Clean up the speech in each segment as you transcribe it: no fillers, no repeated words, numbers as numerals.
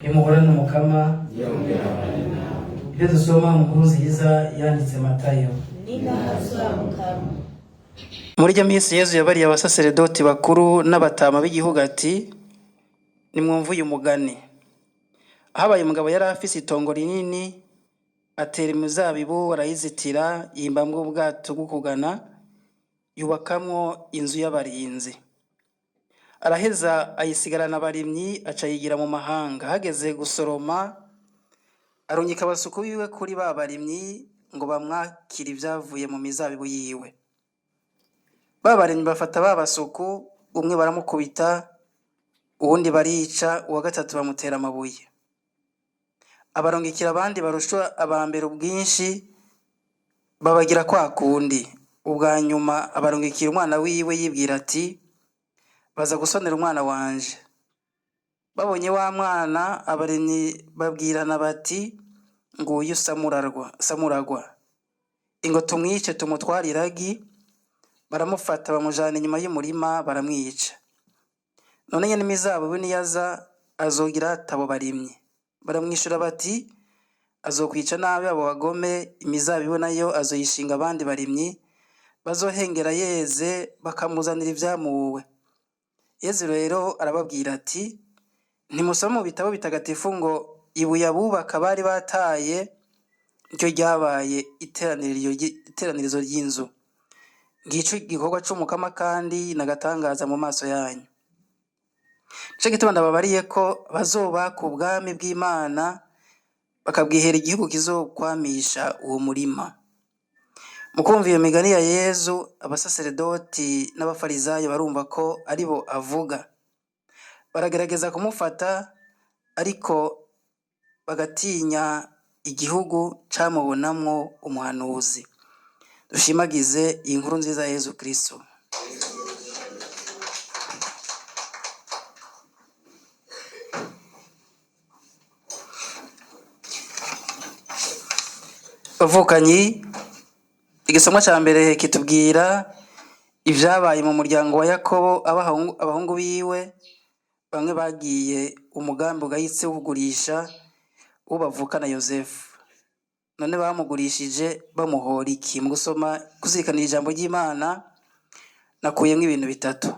Nimuhorane Umukama. Ibyo dusoma mu nkuru nziza yanditse Matayo. Muri iryo minsi Yezu yabariye abasaseredoti bakuru n'abatama b'igihugu ati: "Nimwumve uyu mugani. Habaye umugabo yari afise itongo rinini, atera imizabibu arayizitira, yimbamwo ubwato bwo kugana, yubakamwo inzu y'abarinzi. Araheza ayisigarana abarimyi, aca yigira mu mahanga. Hageze gusoroma, arungika abasuku biwe kuri ba barimyi ngo bamwakire ivyavuye mu mizabibu yiwe. Ba barimyi bafata ba basuku, umwe baramukubita, uwundi barica, uwa gatatu bamutera amabuye. Abarungikira abandi barusha aba mbere ubwinshi, babagira kwa kundi. Ubwa nyuma abarungikira umwana wiwe, yibwira ati: baza gusonera umwana wanje. Babonye wa mwana, abarimyi babwirana bati: nguyu samuragwa, ingo tumwice tumutware iragi. Baramufata bamujana inyuma y'umurima, baramwica. None nyene imizabibu niyaza azogira ate abo barimyi? Baramwishura bati: azokwica nabi abo bagome, imizabibu nayo azoyishinga abandi barimyi bazohengera yeze bakamuzanira ivyamuwe. Yezu rero arababwira ati: ntimusoma mu bitabo bitagatifu ngo: ibuye abubaka bari bataye niryo ryabaye iteranirizo ry'inzu. Ngico igikorwa c'Umukama kandi n'agatangaza mu maso yanyu. Nico gituma ndababariye ko bazobaka ubwami bw'Imana bakabwihera igihugu kizokwamisha uwo murima." Mu kumva iyo migani ya Yezu, abasaseredoti n'abafarizayo barumva ko aribo avuga. Baragerageza kumufata, ariko bagatinya igihugu camubonamwo umuhanuzi. Dushimagize iyi nkuru nziza ya Yezu Kristo. Bavukanyi, igisomwa ca mbere kitubwira ivyabaye mu muryango wa Yakobo, abahungu biwe bamwe bagiye umugambi ugayitse wo kugurisha uwo bavukana Yosefu. None bamugurishije bamuhora iki? Mu gusoma kuzirikanira ijambo ry'Imana nakuyemwo ibintu bitatu.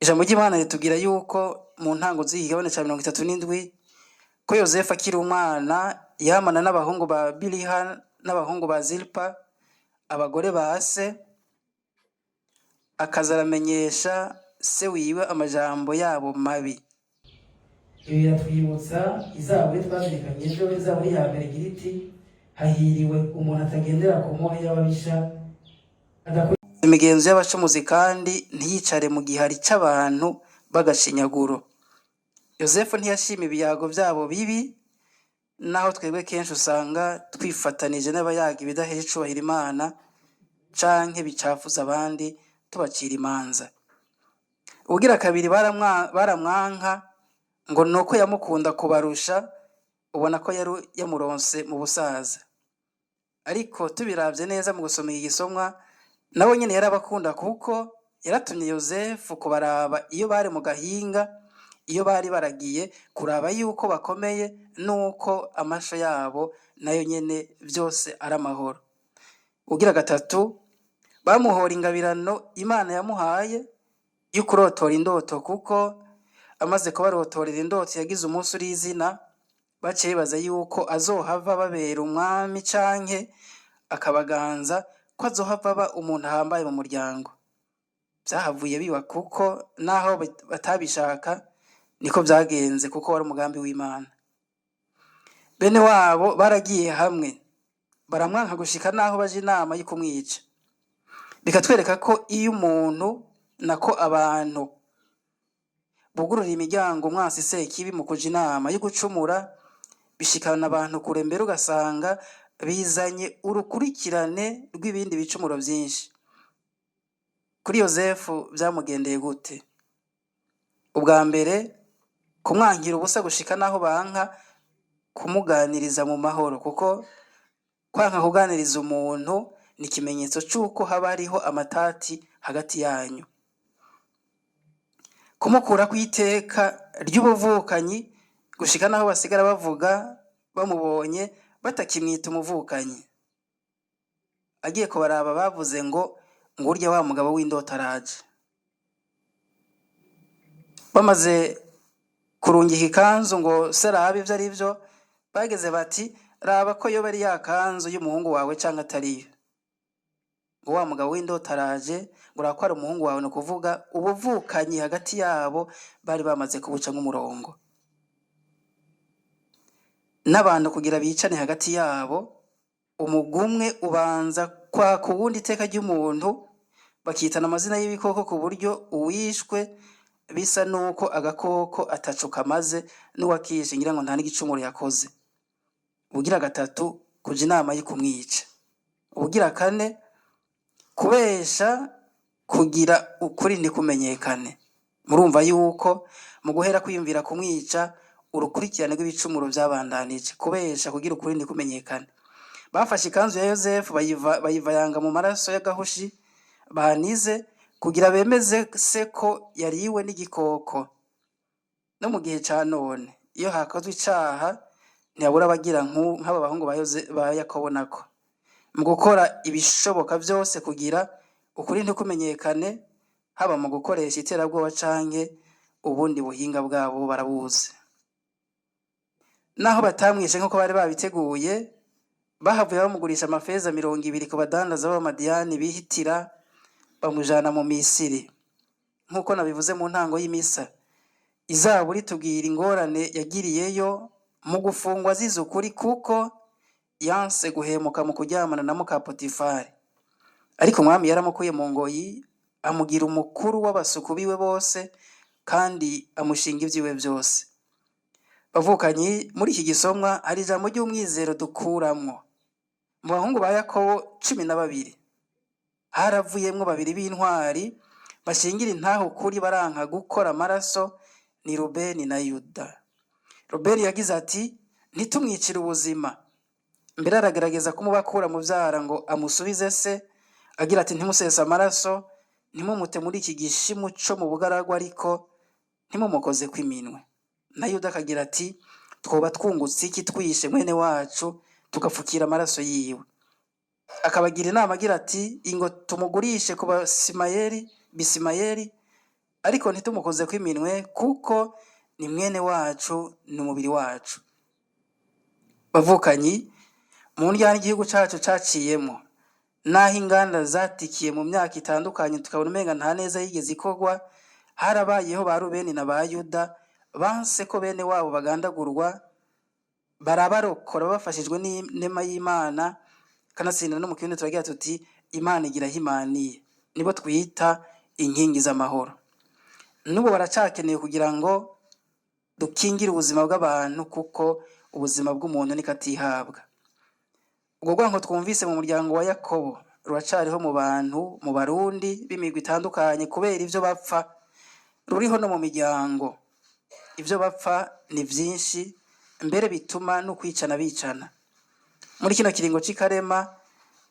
Ijambo ry'Imana ritubwira yuko mu ntango z'iki kigabane ca 37 ko Yosefu akiri umwana yamana n'abahungu ba Biliha n'abahungu ba Zilpa, abagore ba se, akaza aramenyesha se wiwe amajambo yabo mabi. Ibi biratwibutsa izaburi twazirikanye ejo, izaburi ya mbere igira iti: hahiriwe umuntu atagendera ku mohe y'ababisha, adakora imigenzo y'abacumuzi, kandi ntiyicare mu gihari c'abantu b'agashinyaguro. Yosefu ntiyashima ibiyago vyabo bibi, naho twebwe kenshi usanga twifatanije n'abayaga ibidahesha icubahiro Imana canke bicafuza abandi, tubacira imanza. Ubugira kabiri, baramwanka ngo nuko yamukunda kubarusha, ubona ko yari yamuronse mu busaza. Ariko tubiravye neza mu gusoma iki gisomwa, nawe nyene yarabakunda, kuko yaratumye Yosefu kubaraba iyo bari mu gahinga, iyo bari baragiye kuraba yuko bakomeye nuko amasho yabo nayo nyene vyose ari amahoro. Ugira gatatu, bamuhora ingabirano Imana yamuhaye yo kurotora indoto, kuko amaze kubarotorera indoto yagize umunsi uri izina, baciye bibaza yuko azohava babera umwami canke akabaganza, ko azohava aba umuntu ahambaye mu muryango. Vyahavuye biba kuko naho batabishaka niko vyagenze, kuko wari umugambi w'Imana. Bene wabo baragiye hamwe baramwanka gushika naho baje inama yo kumwica. Bikatwereka ko iyo umuntu nako abantu bugurura imiryango umwansi sekibi mu kuja inama yo gucumura, bishikana abantu kure, mbere ugasanga bizanye urukurikirane rw'ibindi bicumuro vyinshi. Kuri Yosefu vyamugendeye gute? Ubwa mbere kumwankira ubusa gushika naho banka kumuganiriza mu mahoro, kuko kwanka kuganiriza umuntu ni ikimenyetso c'uko haba hariho amatati hagati yanyu. Kumukura kw'iteka ry'ubuvukanyi Gushika naho basigara bavuga bamubonye batakimwita umuvukanyi. Agiye kubaraba bavuze ngo ngurya wa mugabo w'indoto araje. Bamaze kurungika ikanzu ngo se arabe ivyo ari vyo, bageze bati raba ko yoba ari ya kanzu y'umuhungu wawe canke atariyo. Ngo wa mugabo w'indoto araje, ngo uraba ko ari umuhungu wawe, ni ukuvuga ubuvukanyi hagati yabo bari bamaze kubuca nk'umurongo. N'abantu kugira bicane hagati yabo, umugwi umwe ubanza kwaka uwundi iteka ry'umuntu, bakitana amazina y'ibikoko ku buryo uwishwe bisa n'uko agakoko ataco kamaze, n'uwakishe ngira ngo nta n'igicumuro yakoze. Ubugira gatatu, kuja inama yo kumwica. Ubugira kane, kubesha kugira ukuri ntikumenyekane. Murumva yuko mu guhera kwiyumvira kumwica, urukurikirane rw'ibicumuro vyabandanije. Kubesha kugira ukuri ntikumenyekane. Bafashe ikanzu ya Yozefu bayivayanga mu maraso y'agahushi banize kugira bemeze se ko yariwe n'igikoko. No mu gihe ca none iyo hakozwe icaha ntiyabura abagira nk'aba bahungu ba Yakobo nako mu gukora ibishoboka vyose kugira ukuri ntikumenyekane, haba mu gukoresha iterabwoba canke ubundi buhinga bwabo barabuzi. Naho batamwishe nk'uko bari babiteguye, bahavuye bamugurisha amafeza 20 ku badandaza b'Abamadiyani bihitira, bamujana mu Misiri. Nk'uko nabivuze mu ntango y'imisa, izaburi tubwira ingorane yagiriyeyo mu gufungwa azize ukuri, kuko yanse guhemuka mu kuryamana na muka Potifari. Ariko umwami yaramukuye mu ngoyi, amugira umukuru w'abasuku biwe bose, kandi amushinga ivyiwe vyose. Bavukanyi, muri iki gisomwa hari ijambo ry'umwizero dukuramwo. Mu bahungu ba Yakobo 12 haravuyemwo babiri b'intwari bashingira intahe ukuri, baranka gukora amaraso, ni Rubeni na Yuda. Rubeni yagize ati ntitumwicire ubuzima, mbere aragerageza kumubakura mu vyara ngo amusubize se, agira ati ntimusese amaraso, ntimumute muri iki gishimu co mu bugaragwa, ariko ntimumukoze kw'iminwe. Na Yuda akagira ati twoba twungutse iki twishe mwene wacu tugapfukira amaraso yiwe. Akabagira inama agira ati ingo tumugurishe ku Basimayeli, Bisimayeli, ariko ntitumukoze kw'iminwe, kuko ni mwene wacu, ni umubiri wacu. Bavukanyi, mu ndyane igihugu cacu caciyemwo, naho inganda zatikiye mu myaka itandukanye tukabona umenga nta neza yigeze ikorwa, harabayeho ba Rubeni na ba Yuda banse ko bene wabo bagandagurwa, barabarokora bafashijwe n'inema y'Imana. Kanatsinda no mu kirundi turagira tuti Imana igira aho imaniye. Nibo twita inkingi z'amahoro. N'ubu baracakeneye kugira ngo dukingire ubuzima bw'abantu, kuko ubuzima bw'umuntu niko atihabwa. Ubwo rwanko twumvise mu muryango wa Yakobo ruracariho mu bantu, mu Barundi b'imigwi itandukanye kubera ivyo bapfa, ruriho no mu miryango. Ivyo bapfa ni vyinshi, mbere bituma no kwicana bicana. Muri kino kiringo c'ikarema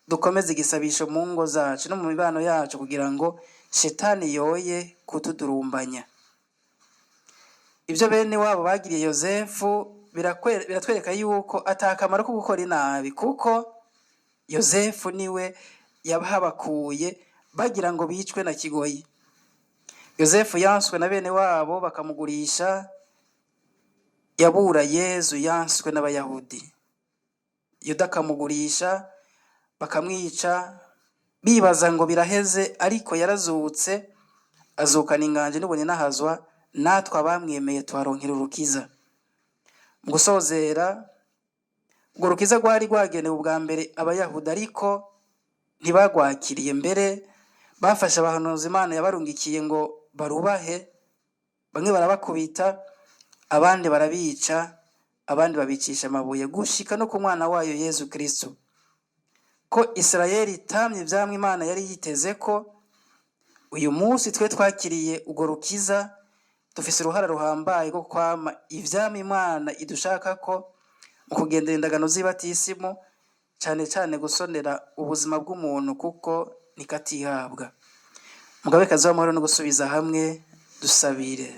dukomeze igisabisho mu ngo zacu no mu mibano yacu kugira ngo shetani yoye kutudurumbanya. Ivyo bene wabo bagiriye Yozefu biratwereka yuko atakamaro ko gukora inabi, kuko Yozefu niwe yabahabakuye bagira ngo bicwe na kigoyi. Yozefu yanswe na bene wabo bakamugurisha, yabura Yezu yanswe n'Abayahudi. Yuda akamugurisha bakamwica, bibaza ngo biraheze, ariko yarazutse, azukana inganje n'ubuninahazwa, natwe abamwemeye tuharonkera urukiza. Mu gusozera, urwo rukiza rwari rwagenewe ubwa mbere Abayahudi, ariko ntibagwakiriye. Mbere bafashe abahanuzi Imana yabarungikiye ngo barubahe, bamwe barabakubita, abandi barabica, abandi babicisha amabuye, gushika no ku mwana wayo Yezu Kristo. Ko Isirayeli itamye ivyamwa Imana yari yiteze ko, uyu munsi twe twakiriye urwo rukiza, dufise uruhara ruhambaye rwo kwama ivyamwa Imana idushaka ko mu kugendera indagano z'ibatisimu, cane cane gusonera ubuzima bw'umuntu, kuko niko atihabwa. Mugabekazi w'amahoro no gusubiza hamwe, dusabire.